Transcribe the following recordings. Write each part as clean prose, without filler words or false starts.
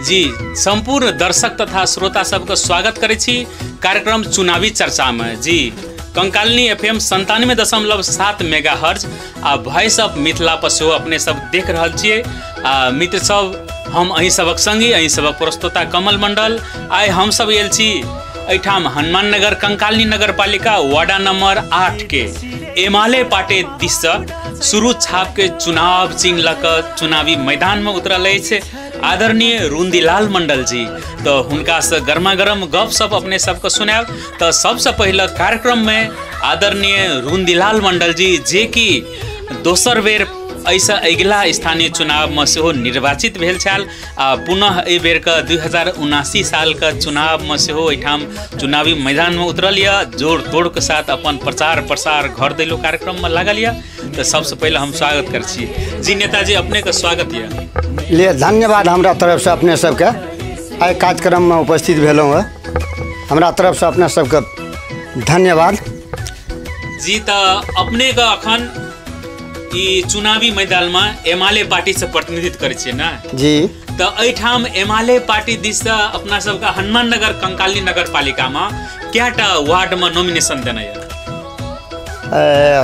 जी संपूर्ण दर्शक तथा श्रोता सबके स्वागत करै छी कार्यक्रम चुनावी चर्चा में। जी कंकालिनी एफएम 97.7 मेगाहर्ट्ज आ वॉइस ऑफ मिथिला पर सेहो अपने सब देख रहल छियै। आ मित्र सब, हम अहीं सबक संगी, अहीं सबक प्रस्तोता कमल मंडल। आइ हम सब आयल छी एहिठाम हनुमान नगर कंकालिनी नगर पालिका वार्डा नंबर 8 के एमाले पार्टी दिससँ शुरू छाप के चुनाव चिन्ह लऽ कऽ चुनावी मैदान में उतरल अछि आदरणीय रुंदीलाल मंडल जी। तो हुनका से गर्मा गर्म गप सप अपने सबके सुनायब। तो सबसे पहले कार्यक्रम में आदरणीय रुंदीलाल मंडल जी, जे कि दोसर बेर एहिसँ अगिला स्थानीय चुनाव में सेहो निर्वाचित भेल छल आ पुनः एहि बेरके 2079 साल के चुनाव में सेहो एहिठाम चुनावी मैदान में उतरल यऽ, जोड़ तोड़ के साथ अपन प्रचार प्रसार घर दैलो कार्यक्रम में लागल यऽ। तो सबसे पहले हम स्वागत कर छी जी नेताजी, अपने के स्वागत यऽ। ले धन्यवाद हमरा तरफ से अपने सबके आइ कार्यक्रम में उपस्थित भेलहुँ हँ, हमरा तरफ से अपने सबके धन्यवाद जी। तो अपने के अखन ई चुनावी मैदान में एमाले पार्टी से प्रतिनिधित्व करै छियै ना जी। तो एहिठाम एमाले पार्टी दिस से अपना सबके हनुमान नगर कंकाली नगर पालिका में कएटा वार्ड में नॉमिनेशन देने यऽ?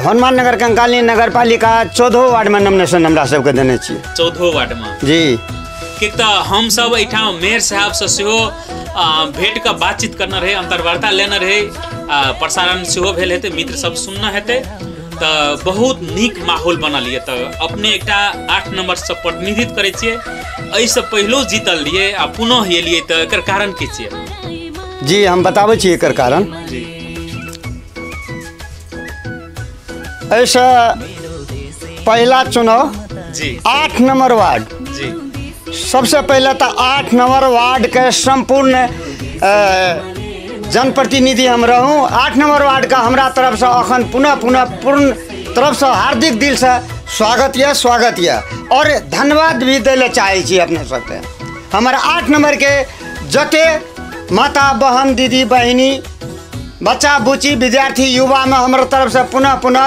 हनुमान नगर कंकाली नगर पालिका 14 वार्ड में नॉमिनेशन हमरा सबके देने छियै। 14 वार्ड में जी। कि तऽ हम सब एहिठाम मेयर साहब से सेहो भेंट के बातचीत करने रहे, अंतर्वार्ता लेने रहे, प्रसारण सेहो भेल हेतै, मित्र सब सुनना हेतै। तऽ बहुत नीक माहौल बनल यऽ। तऽ अपने एकटा 8 नंबर से प्रतिनिधित्व करै छियै, एहिसँ पहिलो जीतल रहियै आ पुनः एलियै, तऽ एकर कारण की छियै? जी हम बताबै छी एकर कारण जी। एहिसँ पहिला चुनाव जी 8 नंबर वार्ड जी। सबसे पहले तो 8 नंबर वार्ड के संपूर्ण जनप्रतिनिधि हम रहूँ। 8 नंबर वार्ड का हमरा तरफ से अखन पुनः पुनः पूर्ण तरफ से हार्दिक दिल से स्वागत यऽ, स्वागत यऽ और धन्यवाद भी दै लए चाहै छी अपने सबके। हमर 8 नंबर के जते माता बहन दीदी बहिनी बच्चा बुच्ची विद्यार्थी युवा में हमरा तरफ से पुनः पुनः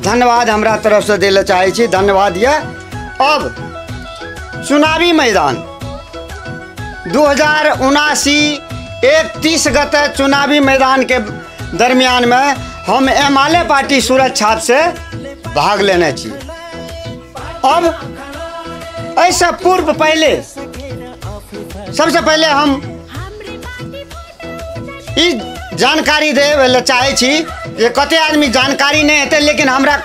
धन्यवाद हमरा तरफ से दै लए चाहै छी, धन्यवाद यऽ। अब चुनावी मैदान 2079 31 गते चुनावी मैदान के दरमियान में हम एमाले पार्टी सूरज छाप से भाग लेने छी। अब ऐसा पूर्व पहले सबसे पहले हम ई जानकारी देवे चाहे छी जे कते आदमी जानकारी नहीं हेतै, लेकिन हमरा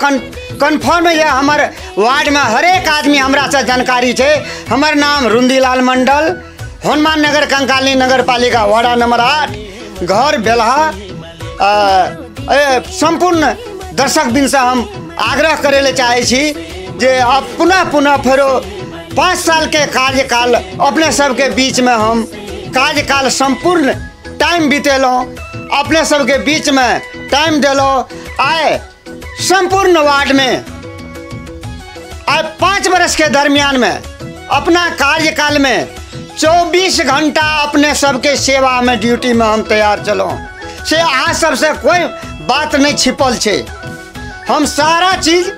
कन्फर्म यऽ हमर वार्ड में हरेक आदमी हमरा से जानकारी छै। हमर नाम रुंदीलाल मंडल, हनुमान नगर कंकाली नगर पालिका वार्ड नंबर 8, घर बेलहा। संपूर्ण दर्शक बिन से हम आग्रह करै लए चाहै छी जे अब पुनः पुनः फेरो 5 साल के कार्यकाल अपने सबके बीच में हम कार्यकाल संपूर्ण टाइम बितेलहुँ, अपने सबके बीच में टाइम देलहुँ। आइ संपूर्ण वार्ड में आइ 5 वर्ष के दरमियान में अपना कार्यकाल में 24 घंटा अपने सबके सेवा में ड्यूटी में हम तैयार चलहुँ, से अहाँ सबसे कोई बात नहीं छिपल छै। हम सारा चीज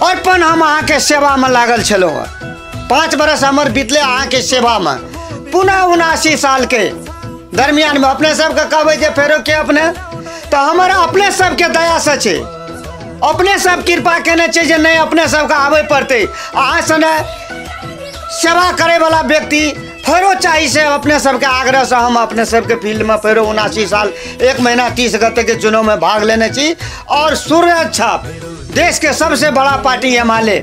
अर्पण हम अहाँके सेवा में लागल छलहुँ। 5 बरस हमर बीतले अहाँके सेवा में। पुनः 79 साल के दरमियान में अपने सबके कहबै जे फेरो के अपने, तो हमर अपने सबके दया से छै, अपने सब कृपा केने छै जे नहीं अपने सबके आबै पड़तै। अहाँ सने सेवा करे वाला व्यक्ति फेरो चाही, से अपने सबके आग्रह से हम अपने सबके फील्ड में फेरो 79 साल 1 महीना 30 गते के चुनाव में भाग लेने छी। और सूरज छाप देश के सबसे बड़ा पार्टी एमाले,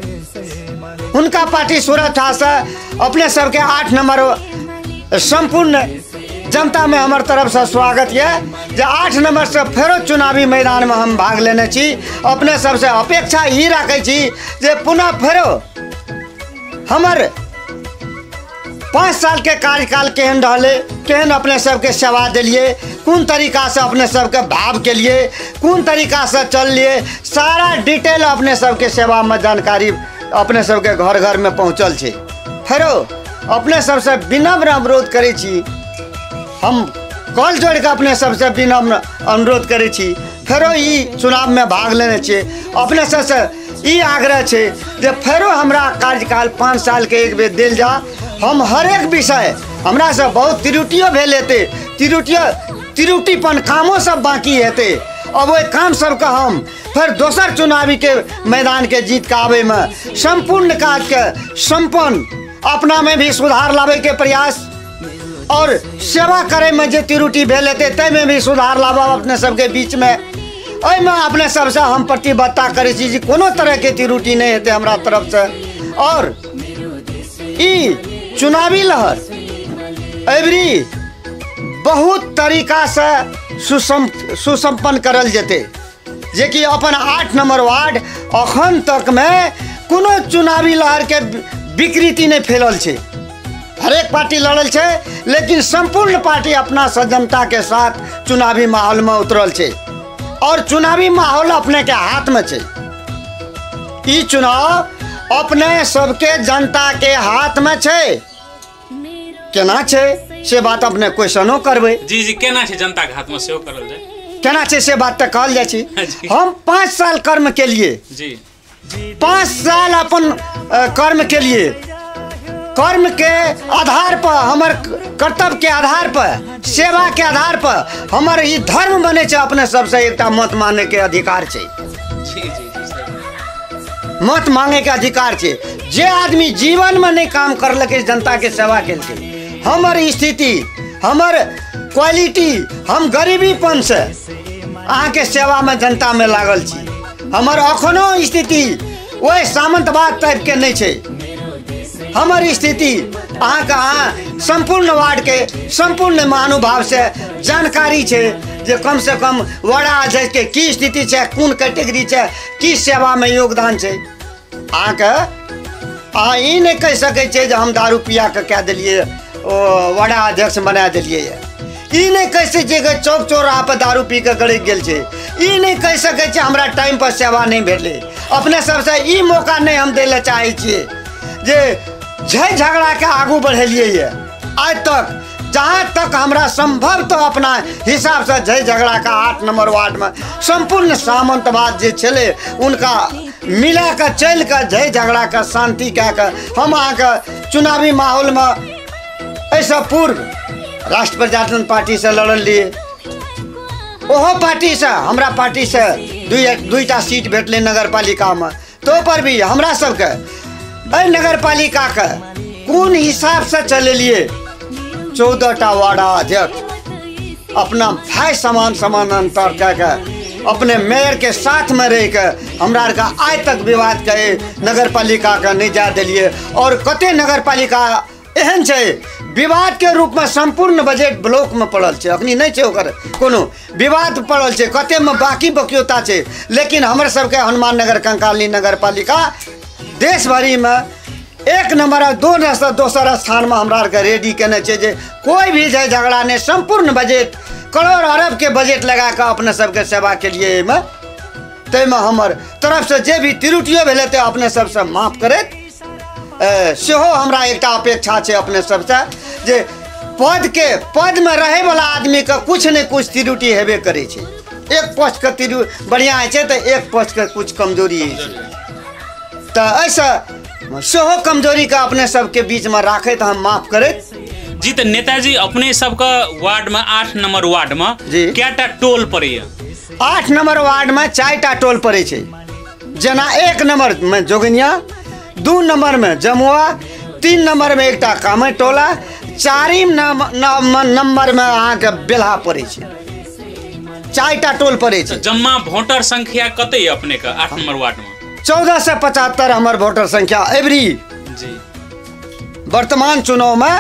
उनका पार्टी सूरज छाप से अपने सबके 8 नंबर संपूर्ण जनता में हमर तरफ से स्वागत यऽ जे 8 नंबर से फेरो चुनावी मैदान में हम भाग लेने छी। अपने सबसे अपेक्षा ई राखै छी जे पुनः फेरो हमर 5 साल के कार्यकाल केहन रहलै, केहन अपने सबके सेवा देलिए, कोन तरीका से अपने सबके भाव के लिए, कोन तरीका से चललिए, सारा डिटेल अपने सबके सेवा में जानकारी अपने सबके घर घर में पहुँचल छै। फेरो अपने सबसे विनम्र अनुरोध करै छी, हम कॉल जोड़ के अपने सबसे विनम्र अनुरोध करै छी फेरो ई चुनाव में भाग लेने छियै। अपने सबसे ई आग्रह छै जे फेरो हमरा कार्यकाल 5 साल के एक बेर देल जा। हम हरेक विषय हमरासँ बहुत त्रुटियो भेल हेतै, त्रुटिपन कामो सब बाँकी हेतै। अब ओहि काम सबके हम फेर दोसर चुनावीके मैदानके जीत के आबैमे सम्पूर्ण काजके सम्पन्न अपनामे भी सुधार लाबैके प्रयास और सेवा करैमे जे त्रुटि भेल हेतै ताहिमे भी सुधार लाबब अपने सबके बीचमे। एहिमे अपने सबसँ हम प्रतिबद्धता करै छी जे कोनो तरहके त्रुटि नहि हेतै हमरा तरफसँ। और ई चुनावी लहर एबरी बहुत तरीकासँ सुसम्पन्न करल जेतै, जेकि अपन 8 नंबर वार्ड अखन तकमे कोनो चुनावी लहरके विकृति नहि फैलल छै। हरेक पार्टी लड़ल छै, लेकिन सम्पूर्ण पार्टी अपना सज्जनताके साथ चुनावी माहौलमे उतरल छै और चुनावी माहौल अपने के हाथ में छै। ई चुनाव अपने सबके जनता के हाथ में छै। केना छै से बात अपने क्वेश्चनो करबै। जी जी, केना छै जनता के हाथ में सेहो करल जाय, केना छै से बात तऽ कहल जाइ छै। हम 5 साल कर्म के लिए, जी 5 साल अपन कर्म के लिए, कर्म के आधार पर, हमर कर्तव्य के आधार पर, सेवा के आधार पर हमर ई धर्म बने छै। अपने सबसे एकटा मत मांगे के अधिकार छै। जी जी जी, मत मांगे के अधिकार छै। जे आदमी जीवन में नहीं काम करलकै, जनता के सेवा केलकै, हमर स्थिति, हमर क्वालिटी, हम गरीबीपन से अहाँके सेवा में जनता में लागल छी। हमर अखनो स्थिति ओहि सामंतवाद टाइपके नहीं छै। हमर स्थिति अहाँके अहाँ सम्पूर्ण वार्डके सम्पूर्ण महानुभाव से जानकारी छै जे कम से कम वड़ा अध्यक्षके की स्थिति छै, कोन कैटेगरी छै, की सेवामे योगदान छै। अहाँके अहाँ ई नहि कहि सकै छियै जे हम दारू पिया कऽ कए देलियै, ओ वड़ा अध्यक्ष बना देलियै। ई नहि कहि सकै छियै कि चौक चौराहा पर दारू पी कऽ गड़कि गेल छै। ई नहि कहि सकै छियै हमरा टाइमपर सेवा नहि भेटलै। अपने सबसँ ई मौका नहि हम दै लए चाहै छियै जे झै झगड़ाके आगू बढ़ेलियै ये। आइ तक जहाँ तक हमरा सम्भव तऽ अपना हिसाबसँ झै झगड़ाके 8 नंबर वार्डमे सम्पूर्ण सामंतवाद जे छलै उनका मिलाकऽ चलि कऽ झै झगड़ाके शान्ति कए कऽ हम अहाँके चुनावी माहौलमे एहिसँ पूर्व राष्ट्र प्रजातंत्र पार्टीसँ लड़ल रहियै। ओहो पार्टीसँ हमरा पार्टीसँ दुईटा सीट भेटलै नगरपालिकामे, तो पर भी हमरा सबके एहि नगरपालिकाके कोन हिसाबसँ चलेलियै। 14टा वार्ड अध्यक्ष अपना भाई समान समान अंतर कए कऽ अपने मेयर के साथ में रहि कऽ हमरा आरके आइ तक विवाद के नगरपालिकाके नहि जाय देलियै। और कते नगरपालिका एहन छै विवाद के रूप में सम्पूर्ण बजट ब्लॉक में पड़ल छै, अखनी नहि छै ओकर कोनो विवाद पड़ल छै, कते में बाकी बकियोता छै। लेकिन हमर सबके हनुमान नगर कंकाली नगरपालिका देश भरिमे 1 नंबर आ 2 दोसर स्थानमे हमरा आरके रेडी केने छै जे कोई भी जे झगड़ा नहि, सम्पूर्ण बजट करोड़ अरब के बजट लगा कऽ अपने सबके सेवा के लिए एहिमे ताहिमे हमर तरफसँ जे भी त्रुटियो भेलै तऽ अपने सबसँ माफ करैत सेहो हमरा एकटा अपेक्षा छै अपने सबसँ जे पदमे रहैवला आदमीके कुछ ने कुछ त्रुटि हेबे करै छै। एक पक्षके त्रुटि बढ़िआँ होइ छै तऽ एक पक्षके कुछ कमजोरी होइ छै, तऽ एहिसँ सेहो कमजोरीके अपने सबके बीचमे राखैत हम माफ करैत। जी तऽ नेताजी अपने सबके वार्डमे 8 नंबर वार्डमे कएटा टोल पड़ैया? 8 नंबर वार्डमे 4टा टोल पड़ै छै, जेना 1 नंबरमे जोगिनिया, 2 नंबरमे जमुआ, 3 नंबरमे एकटा कामर टोला, 4 नंबरमे अहाँके बेल्हा पड़ै छै। 4टा टोल पड़ै छै। जम्मा वोटर संख्या कते अपने के 8 नंबर वार्डमे? 1475 हमर वोटर संख्या एवरी जी वर्तमान चुनावमे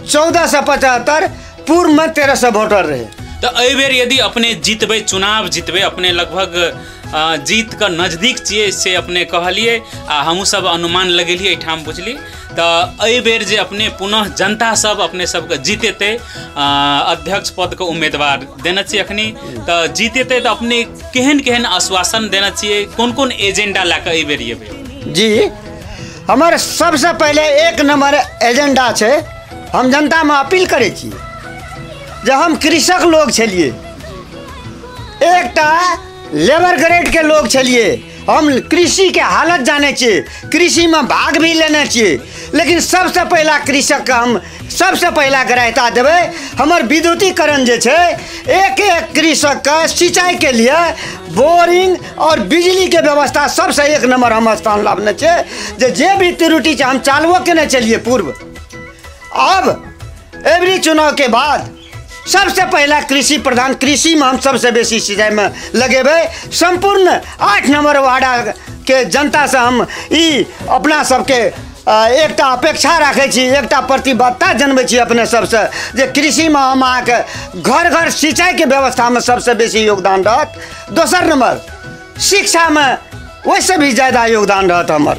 1475, पूर्वमे 1300 वोटर रहे। तऽ एहि बेर यदि अपने जीतबै, चुनाव जीतबै, अपने लगभग जीत के नजदीक छियै से अपने कहलियै आ हमहूँ सब अनुमान लगेलियै एहिठाम बुझली, तऽ एहि बेर जे अपने पुनः जनता सब अपने सबके जीतेतै, अध्यक्ष पदके उम्मीदवार देने छियै अखनी, तऽ जीतेतै तऽ अपने केहन केहन आश्वासन देने छियै, कोन कोन एजेंडा लए कऽ एहि बेर एबै? जी हमर सबसँ पहिले 1 नंबर एजेंडा छै, हम जनतामे अपील करै छी जे हम कृषक लोग छलियै, एकटा लेबर ग्रेड के लोग छलियै, हम कृषिके हालत जानै छियै, कृषिमे भाग भी लेने छियै, लेकिन सबसँ पहिला कृषकके हम सबसँ पहिला ग्राह्यता देबै। हमर विद्युतीकरण जे छै, एक एक कृषकके सिंचाइके लिए बोरिंग और बिजलीके व्यवस्था सबसँ एक नंबर हम स्थान लाबने छियै। जे जे भी त्रुटि छै हम चालुओ केने छलियै पूर्व। अब एवरी चुनावके बाद सबसे पहला कृषि प्रधान कृषिमे हम सबसे बेसी सिंचाइमे लगेबै। सम्पूर्ण 8 नंबर वार्डके जनतासँ हम ई अपना सबके एकटा अपेक्षा राखै छी, एकटा प्रतिबद्धता जनबै छी अपने सबसँ जे कृषिमे हम अहाँके घर घर सिंचाइके व्यवस्थामे सबसे बेसी योगदान रहत। दोसर नंबर शिक्षामे ओहिसँ भी ज़्यादा योगदान रहत हमर।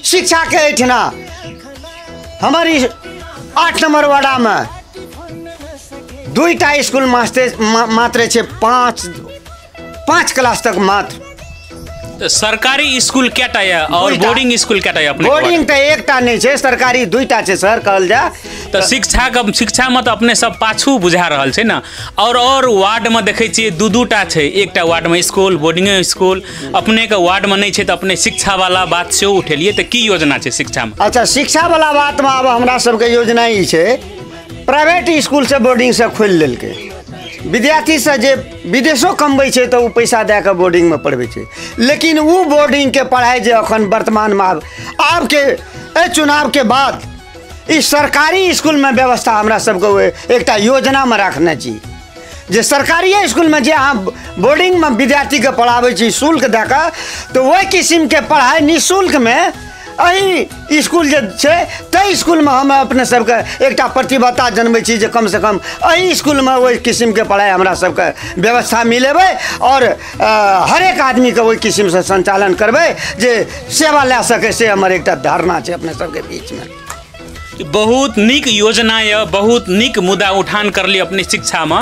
शिक्षाके एहिठिना हमर ई 8 नंबर वार्डमे 2टा स्कूल मात्र छै, 5 क्लास तक मात्र। सरकारी स्कूल कएटा यऽ और बोर्डिंग स्कूल कएटा यऽ अपने? बोर्डिंग तऽ एकटा नहि छै, सरकारी 2टा छै सर कहल जाय तऽ। शिक्षामे तऽ अपने सब पाछू बुझा रहल छै ने। और वार्डमे देखै छियै 2-2टा छै, एकटा वार्डमे स्कूल, बोर्डिंगे स्कूल अपनेके वार्डमे नहि छै। तऽ अपने शिक्षावाला बात सेहो उठेलियै, तऽ की योजना छै शिक्षामे? अच्छा, शिक्षावाला बातमे आब हमरा सबके योजना ई छै, प्राइवेट स्कूल से बोर्डिंग से खोलि लेलकै, विद्यार्थी से जे विदेशो कमबै छै तऽ ओ पैसा दए कऽ बोर्डिंगमे पढ़बै छै, लेकिन ओ बोर्डिंगके पढ़ाइ जे अखन वर्तमानमे आबके एहि चुनावके बाद ई सरकारी स्कूलमे व्यवस्था हमरा सबके एकटा योजनामे राखने छी जे सरकारी स्कूलमे जे अहाँ बोर्डिंगमे विद्यार्थीके पढ़ाबै छी शुल्क दए कऽ, तऽ ओहि किसिमके पढ़ाइ निःशुल्कमे एहि स्कूल जे छै ताहि स्कूलमे हम अपने सबके एकटा प्रतिबद्धता जनबै छी जे कमसँ कम एहि स्कूलमे ओहि किसिमके पढ़ाइ हमरा सबके व्यवस्था मिलेबै और हरेक आदमीके ओहि किसिमसँ संचालन करबै जे सेवा लए सकै, से हमर एकटा धारणा छै अपने सबके बीचमे। बहुत नीक योजना यऽ, बहुत नीक मुद्दा उठान करली अपने शिक्षामे,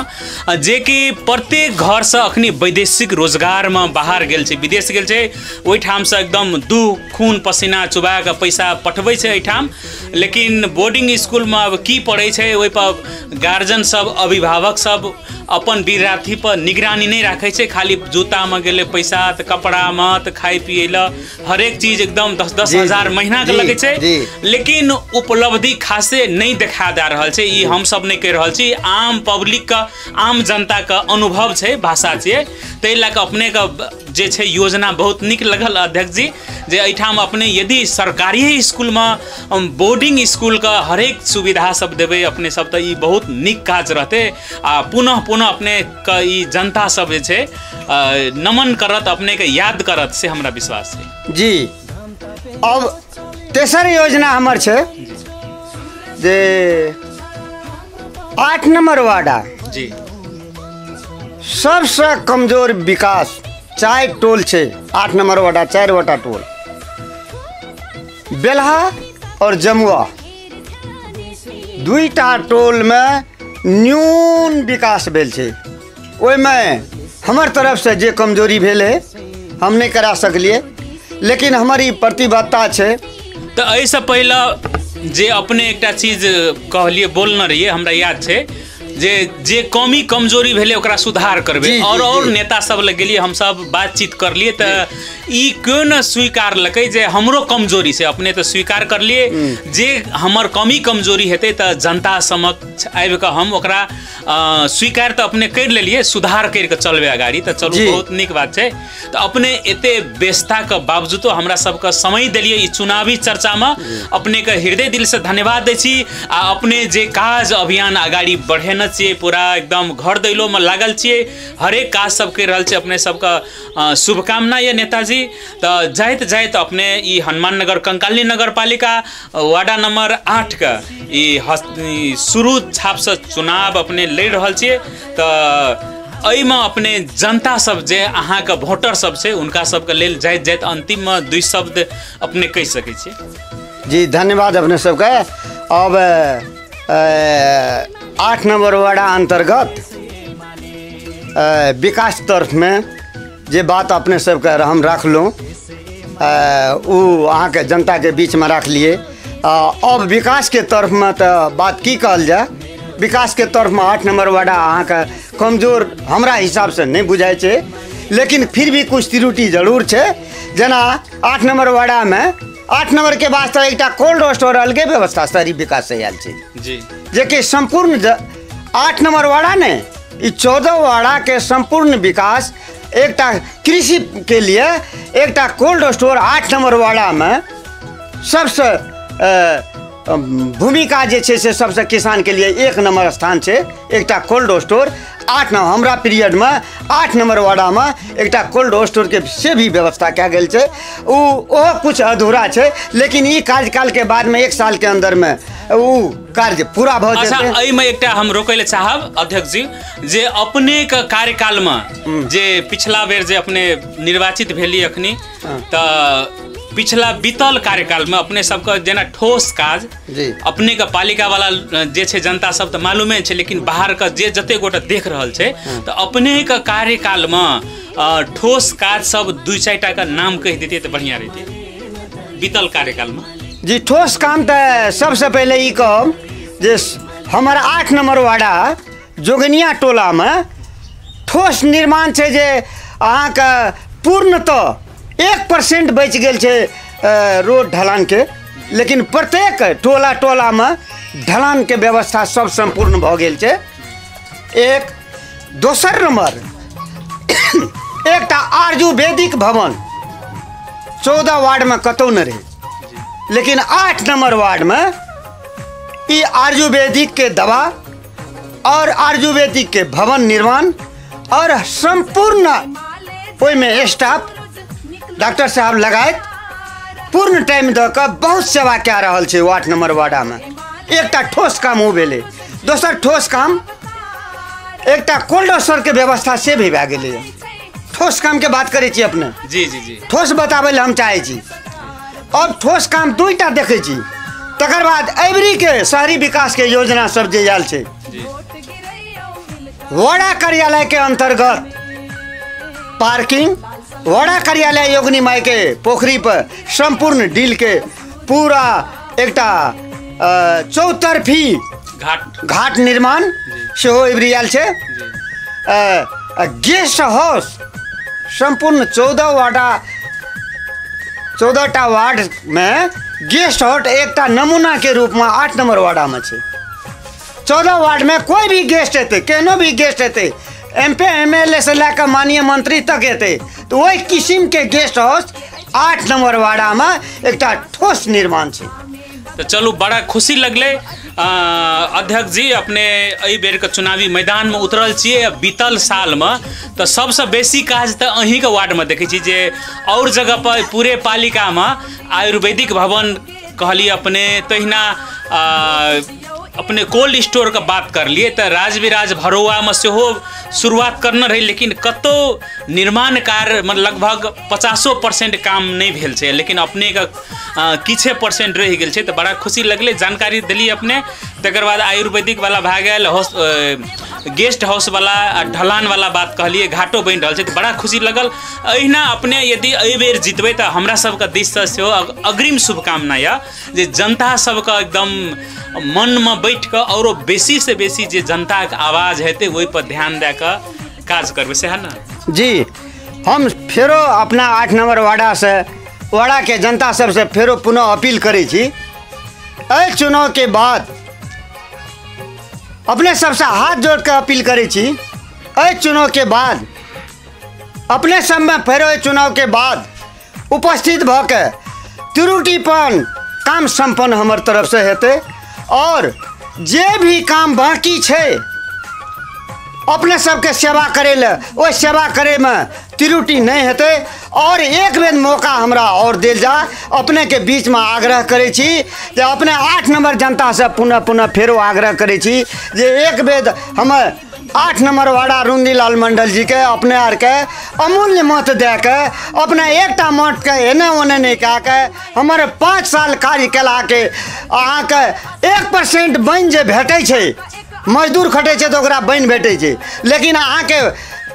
जेकि प्रत्येक घरसँ अखनी वैदेशिक रोजगारमे बाहर गेल छै, विदेश गेल छै, ओहिठामसँ एकदम दुख खून पसीना चुबा कऽ पैसा पठबै छै एहिठाम। लेकिन बोर्डिंग स्कूलमे आब की पढ़ै छै ओहिपर गार्जियन सब, अभिभावक सब अपन विद्यार्थी पर निगरानी नहि राखै छै। खाली जूतामे गेलै पैसा, तऽ कपड़ामे, तऽ खाइ पियै लए, हरेक चीज एकदम 10-10 हजार महीनाके लगै छै, लेकिन उपलब्धि खासे नहि देखा दए रहल छै। ई हमसब नहि कहि रहल छी, आम पब्लिकके, आम जनताके अनुभव छै, भाषा छियै। ताहि लए कऽ अपनेके जे छै योजना बहुत नीक लगल अध्यक्ष जी, जे एहिठाम अपने यदि सरकारी स्कूलमे बोर्डिंग स्कूलके हरेक सुविधा सब देबै अपने सब, तऽ ई बहुत नीक काज रहतै। आ पुनः पुनः अपनेके ई जनता सब जे छै नमन करत, अपनेके याद करत, से हमरा विश्वास छै जी। अब तेसर योजना हमर छै जे 8 नंबर वार्डा जी सबसँ कमजोर विकास 4 टोल छै। 8 नंबर वार्डा 4 गोटा टोल, बेलहा और जमुआ, 2टा टोलमे न्यून विकास भेल छै। ओहिमे हमर तरफसँ जे कमजोरी भेल है हम नहि करा सकलियै, लेकिन हमर ई प्रतिबद्धता छै। तऽ एहिसँ पहिले जे अपने एकटा चीज कहलियै, बोलने रहियै, हमरा याद छै जे जे कमी कमजोरी भेलै ओकरा सुधार करबै। और नेता सब लग गेलियै हमसब, बातचीत करलियै, तऽ ई क्यों न स्वीकारलकै जे हमरो कमजोरी छै। अपने तऽ स्वीकार करलियै जे हमर कमी कमजोरी हेतै तऽ जनता समक्ष आबिकऽ हम ओकरा स्वीकार तऽ अपने करि लेलियै, सुधार करि कऽ चलबै अगाड़ी। तऽ चलू, बहुत नीक बात छै। तऽ अपने एते व्यस्तताके बावजूदो हमरा सबके समय देलियै ई चुनावी चर्चामे, अपनेके हृदय दिलसँ धन्यवाद दै छी। आ अपने जे काज अभियान अगाड़ी बढ़ेने छियै, पूरा एकदम घर दैलोमे लागल छियै, हरेक काज सब करि रहल छै, अपने सबके शुभकामना यऽ नेताजी। तऽ जाइत जाइत अपने ई हनुमाननगर कंकाली नगरपालिका वार्डा नंबर 8 के ई शुरू छापसँ चुनाव अपने लड़ि रहल छियै, तऽ एहिमे अपने जनता सब जे अहाँके वोटर सब छै हुनका सबके लेल जाइत जाइत अन्तिममे 2 शब्द अपने कहि सकै छियै जी। धन्यवाद अपने सबके। अब 8 नंबर वार्डा अंतर्गत विकास तरफमे जे बात अपने सबके हम राखलहुँ ओ अहाँके जनताके बीचमे राखलियै। अब विकासके तरफमे तऽ बात की कहल जाय, विकासके तरफमे 8 नंबर वार्डा अहाँके कमजोर हमरा हिसाबसँ नहि बुझाइ छै। लेकिन फिर भी कुछ त्रुटि जरूर छै। जेना 8 नंबर वार्डामे 8 नंबर के वास्ते एकटा कोल्ड स्टोर अलगे व्यवस्था शहरी विकास से आयल छै जी, जेकि सम्पूर्ण 8 नंबर वार्डा ने ई 14 वार्डा के सम्पूर्ण विकास एकटा कृषि के लिए एकटा कोल्ड स्टोर 8 नंबर वार्डामे सबसे भूमिका जे छै से सबसे किसान के लिए 1 नंबर स्थान छै। एकटा कोल्ड स्टोर 8 नंबर हमरा पीरियडमे 8 नंबर वार्डामे एकटा कोल्ड स्टोर के से भी व्यवस्था कयल गेल छै। ओहो कुछ अधूरा छै, लेकिन ई कार्यकाल के बादमे 1 साल के अंदरमे ओ कार्य पूरा भऽ जेतै। अच्छा, एहिमे एकटा हम रोकै लए चाहब अध्यक्ष जी, जे अपने के कार्यकालमे जे पिछला बेर जे अपने निर्वाचित भेली अखनी, तऽ पिछला बीतल कार्यकालमे अपने सबके जेना ठोस काज अपने के पालिका वाला जे छै जनता सब तऽ मालूमे छै, लेकिन बाहर के जे जते गोटा देख रहल छै, तऽ अपने के कार्यकालमे ठोस काज सब 2-4 टा के नाम कहि देतियै तऽ बढ़िया रहितै बीतल कार्यकालमे। जी, ठोस काम तऽ सबसे पहिले ई कहब जे हमर 8 नंबर वार्डा जोगनिया टोलामे ठोस निर्माण छै जे अहाँके पूर्णतः 1% बचि गेल छै रोड ढलानके, लेकिन प्रत्येक टोला टोलामे ढलानके व्यवस्था सब सम्पूर्ण भऽ गेल छै। एक दोसर नंबर एकटा आयुर्वेदिक भवन 14 वार्डमे कतहु नहि रहै, लेकिन 8 नंबर वार्डमे ई आयुर्वेदिक के दवा और आयुर्वेदिक के भवन निर्माण और सम्पूर्ण ओहिमे स्टाफ डॉक्टर साहब लगायत पूर्ण टाइम दऽ कऽ बहुत सेवा कए रहल छै 8 नंबर वार्डामे। एकटा ठोस काम ओ भेलै। दोसर ठोस काम एकटा कोल्ड स्टोरके व्यवस्था से भी भए गेलै। ठोस कामके बात करै छी अपने। जी जी जी, ठोस बताबै लए हम चाहै छी। अब ठोस काम 2टा देखै छी। तकर बाद एवरीके शहरी विकासके योजना सब जे आयल छै, वडा कार्यालय के अंतर्गत पार्किंग, वडा कार्यालय योगनी माई के पोखरी पर संपूर्ण डील के पूरा एकटा चौतरफी घाट निर्माण सेहो एवरी आयल छै। गेस्ट हाउस सम्पूर्ण 14 वार्डा 14टा वार्ड में गेस्ट हाउस एकटा नमूना के रूप में 8 नंबर वार्डा में छै। 14 वार्ड में कोई भी गेस्ट एतै, केहनो भी गेस्ट एतै, M P M L A से लए कऽ माननीय मंत्री तक एतै, तऽ ओहि किसिमके गेस्ट हाउस 8 नंबर वार्डामे एकटा ठोस निर्माण छै। तऽ चलू, बड़ा खुशी लगलै अध्यक्ष जी, अपने एहि बेरके चुनावी मैदानमे उतरल छियै। बीतल सालमे तऽ सबसँ बेसी काज तऽ अहीँके वार्डमे देखै छी, जे और जगह पर पूरे पालिकामे आयुर्वेदिक भवन कहलियै अपने, तहिना अपने कोल्ड स्टोरके बात करलियै, तऽ राजविराज भरोआमे सेहो शुरुआत करने रहै, लेकिन कतहु निर्माण कार्यमे लगभग 50% काम नहि भेल छै, लेकिन अपनेके किछे परसेंट रहि गेल छै। तऽ बड़ा खुशी लगलै, जानकारी देलियै अपने। तकर बाद आयुर्वेदिक वाला भए गेल, गेस्ट हाउस वाला, ढलान वाला बात कहलियै, घाटो बनि रहल छै, तऽ बड़ा खुशी लगल। एहिना अपने यदि एहि बेर जितबै तऽ हमरा सबके दिससँ सेहो अग्रिम शुभकामना यऽ जे जनता सबके एकदम मनमे बैठ कऽ औरो बेसी से बेसी जे जनताके आवाज हेतै ओहि पर ध्यान दए कऽ काज करबै, सएह ने? जी, हम फेरो अपना 8 नंबर वार्डासँ वार्डाके जनता सबसँ फेरो पुनः अपील करै छी, एहि चुनावके बाद अपने सबसँ हाथ जोड़ कऽ अपील करै छी, एहि चुनावके बाद अपने सबमे फेरो एहि चुनावके बाद उपस्थित भऽ के त्रुटिपन काम सम्पन्न हमर तरफसँ हेतै और जे भी काम बाकी छै अपने सबके सेवा करै लए, ओहि सेवा करैमे त्रुटि नहि हेतै। और एक बेर मौका हमरा और देल जाय, अपनेके बीचमे आग्रह करै छी जे अपने 8 नंबर जनतासँ पुनः पुनः फेरो आग्रह करै छी जे एक बेर हमर 8 नंबर वार्डा रुंदीलाल मंडल जी के अपने आरके अमूल्य मत दए के अपने एकटा मतके एने ओने नहि कए के हमर 5 साल कार्य कयलाके अहाँके 1% बनि जे भेटै छै, मजदूर खटै छै तऽ ओकरा बनि भेटै छै, लेकिन अहाँके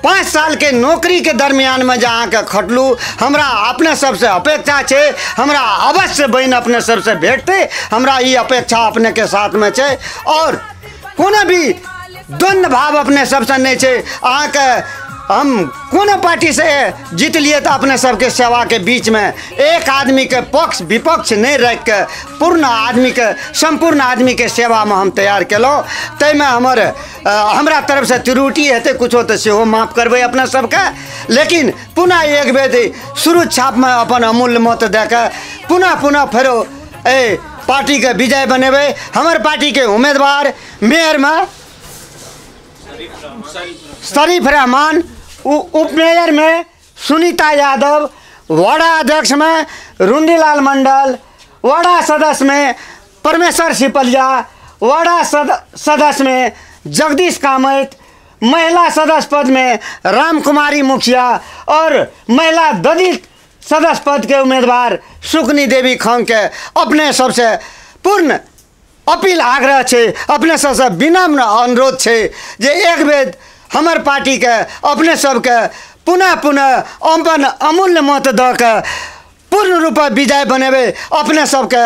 5 सालके नौकरीके दरमियानमे जे अहाँके खटलू, हमरा अपने सबसँ अपेक्षा छै हमरा अवश्य बनि अपने सबसँ भेटतै, हमरा ई अपेक्षा अपनेके साथमे छै। और कोनो भी द्वन्द्व भाव अपने सबसँ नहि छै। अहाँके हम कोनो पार्टीसँ जीत लिए तऽ अपने सबके सेवाके बीचमे एक आदमीके पक्ष विपक्ष नहि राखिके पूर्ण आदमीके सम्पूर्ण आदमीके सेवामे हम तैयार केलहुँ। ताहिमे हमर हमरा तरफसँ त्रुटि हेतै कुछो तऽ सेहो माफ करबै अपना सबके, लेकिन पुनः एक बेर शुरू छापमे अपन अमूल्य मत दऽ कऽ पुनः पुनः फेरो एहि पार्टीके विजय बनेबै। हमर पार्टीके उम्मीदवार मेयरमे शरीफ रहमान, उपमेयर में सुनीता यादव, वार्डा अध्यक्ष में रुंडीलाल मंडल, वार्डा सदस्य में परमेश्वर सिपलिया, वार्डा सदस्य में जगदीश कामत, महिला सदस्य पद में राम कुमारी मुखिया और महिला दलित सदस्य पद के उम्मीदवार सुकनी देवी खान के अपने सबसे पूर्ण अपील आग्रह छै, अपने सबसे विनम्र अनुरोध छै जे एक बेर हमर पार्टीके अपने सबके पुनः पुनः अपन अमूल्य मत दऽ कऽ पूर्ण रूपे विजय बनेबै। अपने सबके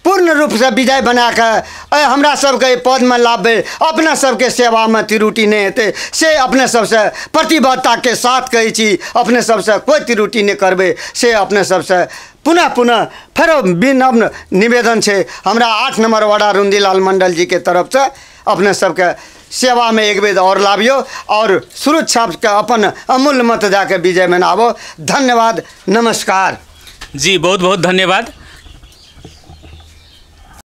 पूर्ण रूपसँ विजय बनाकऽ हमरा सबके एहि पदमे लाबबै, अपना सबके सेवामे त्रुटि नहि हेतै से अपने सबसँ प्रतिबद्धताके साथ कहै छी। अपने सबसँ कोइ त्रुटि नहि करबै से अपने सबसँ पुनः पुनः फेरो विनम्र निवेदन छै। हमरा 8 नंबर वार्डा रुंदीलाल मंडल जीके तरफसँ अपने सबके सेवामे एक बेर और लाबियो और शुरू छापके अपन अमूल्य मत दऽ कऽ विजय मनाबो। धन्यवाद, नमस्कार जी, बहुत बहुत धन्यवाद।